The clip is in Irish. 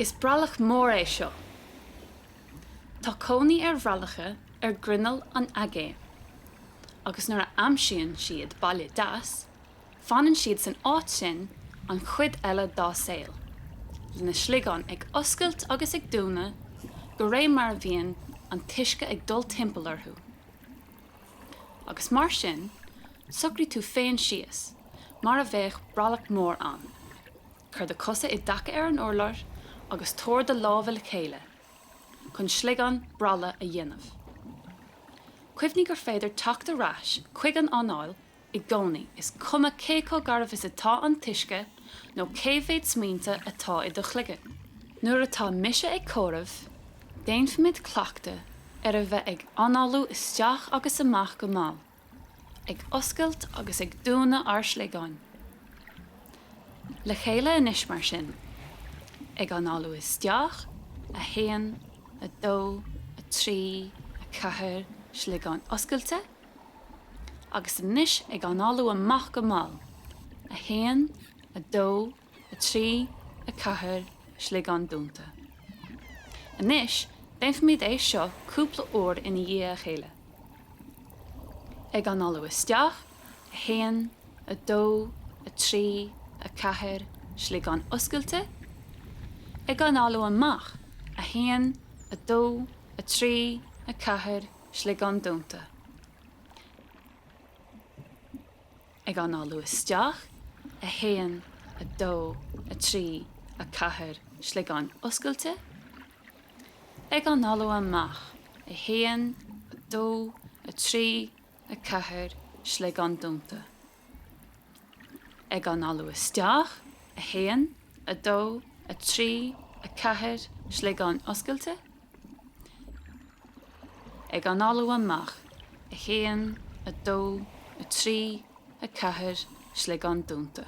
Is brollach mór é seo. Tá cónaí ar bhrollacha ar ghrinneall an aigéin, agus nuair a aimsíonn siad baile deas, fanann siad san áit sin an chuid eile dá saol, lena sliogán ag oscailt agus ag dúnadh de réir mar a bhíonn an t-uisce ag dul timpeall orthu. Agus mar sin, socraigh tú féin síos, mar a bheadh brollach mór ann. Cuir do chosa i dtaca ar an urlár agus tabhair do lámha le chéile chun sliogán brollaigh a dhéanamh. Cuimhnigh gur féidir teacht ar ais chuig an anáil i gcónaí, is cuma cé chomh garbh is atá an t-uisce nó cé mhéad smaointe atá i do chloigeann. Nuair atá mise ag comhaireamh, déanfaimid cleachtadh ar a bheith ag análú isteach agus amach go mall. Ag oscailt agus ag dúnadh ár sliogáin. Le chéile anois mar sin. Ag análú isteach, 1, 2, 3, 4, sliogáin oscailte. Agus anois ag análú amach go mall, 1, 2, 3, 4, sliogán dúnta. Anois, déanfaimid é seo cúpla uair ina dhiaidh a chéile. Ag análú isteach, 1, 2, 3, 4, sliogán oscailte. Ag análú amach, 1, 2, 3, 4, sliogán dúnta. Ag análú isteach, 1, 2, 3, 4, sliogán oscailte. Ag análú amach, 1, 2, 3, 4, sliogán dúnta. Ag análú isteach, 1, 2, 3, 4, sliogán oscailte. Ag análú amach, 1, 2, 3, 4, sliogán dúnta.